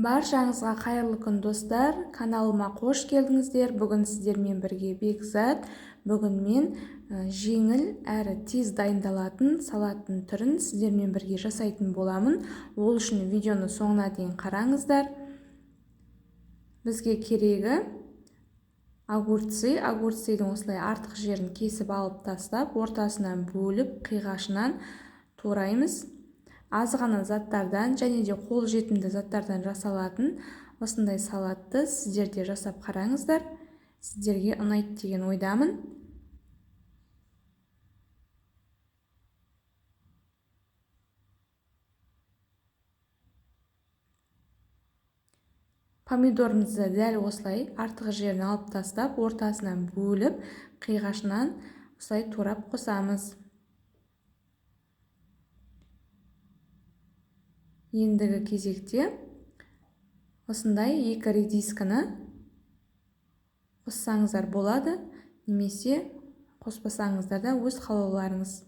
Баршаңызға қайырлы күн, достар! Каналыма қош келдіңіздер. Бүгін сіздермен бірге Бекзат. Бүгін мен жеңіл әрі тез дайындалатын салаттың түрін сіздермен бірге жасайтын боламын. Ол үшін видеоны соңына дейін қараңыздар. Бізге керегі огурцы. Огурцыдың осылай артық жерін кесіп алып тастап, ортасынан бөліп, қиғашынан тураймыз. Аз ғана заттардан және де қолжетімді заттардан жасалатын осындай салатты сіздер де жасап қараңыздар. Сіздерге ұнайды деген ойдамын. Помидорымызды дәл осылай артық жерін алып тастап, ортасынан бөліп, қиғашынан осылай турап қосамыз. Ендігі кезекте осындай екі редискіні қоссаңыздар болады, немесе қоспасаңыздар да өз қалауларыңыз.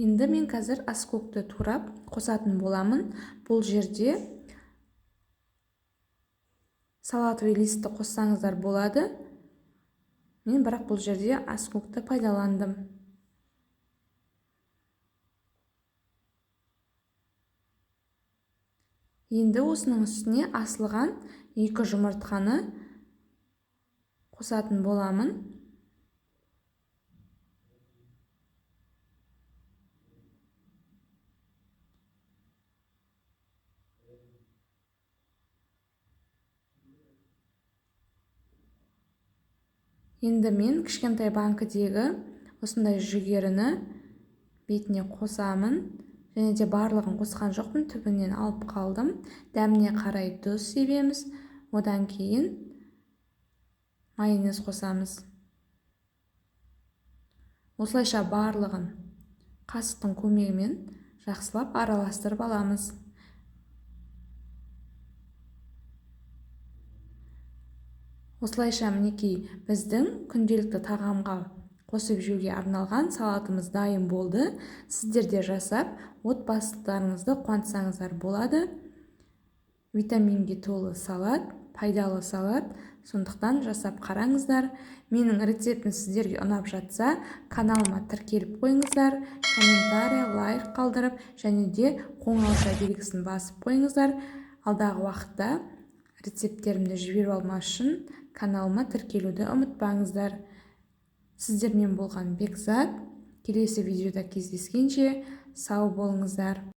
Енді мен қазір аскөкті турап қосатын боламын. Бұл жерде салатовый листті қоссаңыздар болады. Мен бірақ бұл жерде аскөкті пайдаландым. Енді осының үстіне асылған 2 жұмыртқаны қосатын боламын. Енді мен кішкентай банкідегі осындай жүгеріні бетіне қосамын. Және де барлығын қосқан жоқпын, түбінен алып қалдым. Дәміне қарай тұз себеміз. Одан кейін майонез қосамыз. Осылайша барлығын қасықтың көмегімен жақсылап араластырып аламыз. Осылайша мінекей біздің күнделікті тағамға қосып жеуге арналған салатымыз дайын болды. Сіздер де жасап, отбасыларыңызды қуантсаңыздар болады. Витаминге толы салат, пайдалы салат. Сондықтан жасап қараңыздар. Менің рецептім сіздерге ұнап жатса, каналыма тіркеліп қойыңыздар, комментарий, лайк қалдырып, және де қоңырауша белгісін басып қойыңыздар. Алдағы уақытта рецепттерімді жіберіп алмас үшін каналыма тіркелуді ұмытпаңыздар. Сіздермен болған Бекзат. Келесі видеода кездескенше сау болыңыздар.